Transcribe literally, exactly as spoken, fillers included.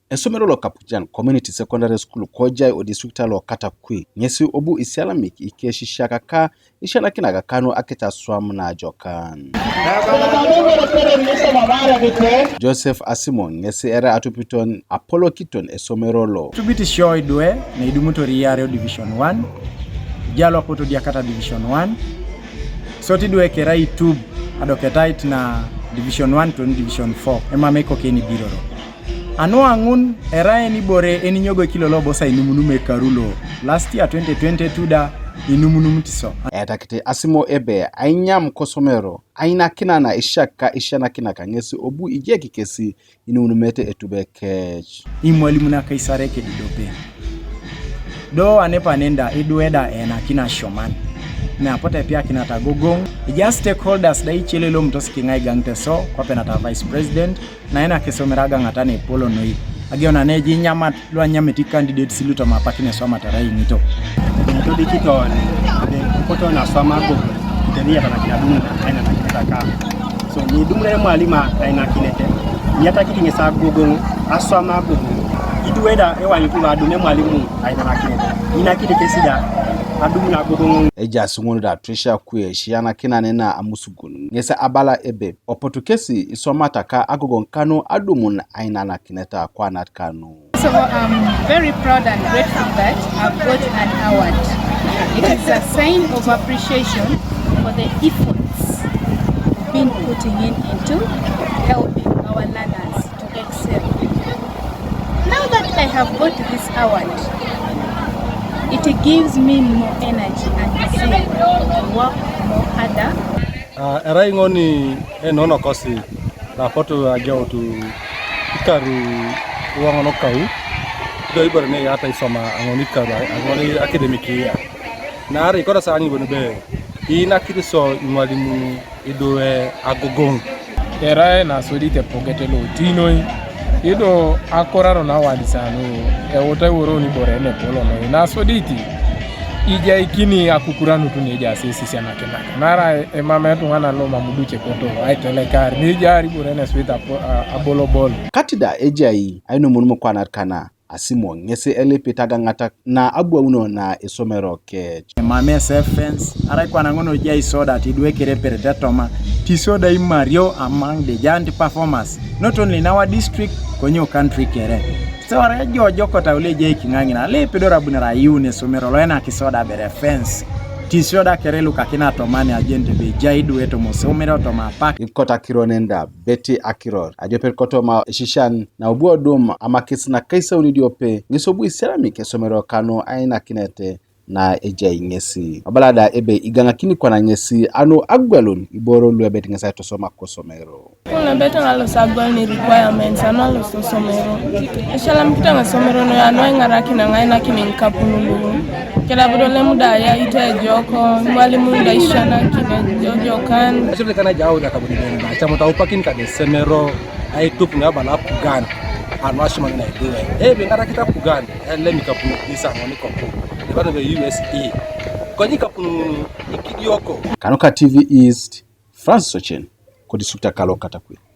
Esomero lo Kapujan Community Secondary School kojai o district lo Katakwi ŋesi obu isialamik ikesisiak ka isianakinak kanu akec aswam najokan. Joseph Asimon ŋesi erai atupiton apolokiton esomero lo. Tubit sio idwe ne idumutor iareo Division one, jalo apotu diakata Division one, sot idwe kerai itub adoketait na Division one toni Division four, emam ekokeni biroro. Anu aŋun erai enibore eninyogo ekilolo bosa inumunum ekaru lo last year twenty twenty-two da inumunum tiso. Etakit Asimo ebe ainyam kosomero ainakinana isiak ka isianakinak ŋesi obu ijeki kesi inumunumete etube kec. Imwalimun akaisare kedidope. Do anepanenda idwe da eenakin asioman. Neapotu epiakinata agogoŋ, ejaas stakeholders da icelelomtos kiŋa igaŋ teso, kwape nata Vice President, naina kisomera agaŋata nepolo noi. Ageuna neji inyamat luanyameti candidates lutoma apak neswamata rai ŋito. Todikiton ebe koto naswama agogoŋ, teni yatanakin adum ainakinata ka. So nidumure emwalimu ainakinete, iyatakit ŋes agogoŋ, aswama agogoŋ, idwe da ewanyut lo adum emwalimu ainakinete, inakit kesi da adum nagogoŋ. Ejaas ŋun da Tricia Kuyesh yanakinan na amusugun ŋes abala ebe opotu kesi iswamata ka agogoŋ kanu adumun ainanakineta kwanat kanu. So I'm very proud and grateful that I've got an award. It is a sign of appreciation for the efforts we've been putting in into helping our learners to excel. Now that I have got this award, it gives me more energy and zeal to work more harder. Ah, erai ŋoni enono kosi napotu ageut ikaru iwoŋon kau, do ibore ne iyata isoma aŋoni ikaru aŋoni academic year. Naarai koda sa aŋibon be iinakit so imwalimun idwe agogoŋ. Erai nasodit epoget lo tinoi, ido akoraro nawadis anu eutai woro nibore nepolo noi nasodit. Ijaikini akukuranut nejaas esisianakinak, naarai emam etuŋanan lo mam duce koto aitelekar, nijaar ibore neswit apo-, a-, abolobol. Katida ejai ainumunum kwanat kana, Asimo ŋesi elipit agaŋatak na abwauno na esomero kec. Emam ese fence, arai kwana ŋun ojai soda tidwe kereperete toma, tisoda imario among the giant performers, not only in our district, konye country kere. Sore jojo kota ule ejai kiŋaŋina, ale epedor abunere ayuun esomero loenaki soda bere fence. Tisoda kere lukakina tomani ajente be ejai idwe toma osomero toma apak. Ikot akiro nenda beti akiror ajopet kotoma esisian na obu odum amakis nakaisauni idiope ŋes obu isialamik esomero kanu ainakinete na ejai ŋesi. Abala da ebe igaŋakini kwana ŋesi anu agwelun iboro luebet ŋesi aitosoma kosomero. Kul nebet ŋalos agwelun requirements anu alos osomero. Esialamikit ŋesomero noi anu aiŋarakin aŋainakin ikapun lu. Kedabut olem da ayait ejok, imwalimun da isisianakin ejokan. Esirikana jau da kabuni benda, acamut aupakin kada esomero, aitup nuebala apugan, anu asioman na idwe. Ebe iŋarakit apugan, elem ikapun bisa ŋoni koku. Ebala be U S A. Konye ikapun ŋun ikidioko. Kanuka T V East, Francis Ochen, kodistrikta kalo Katakwi.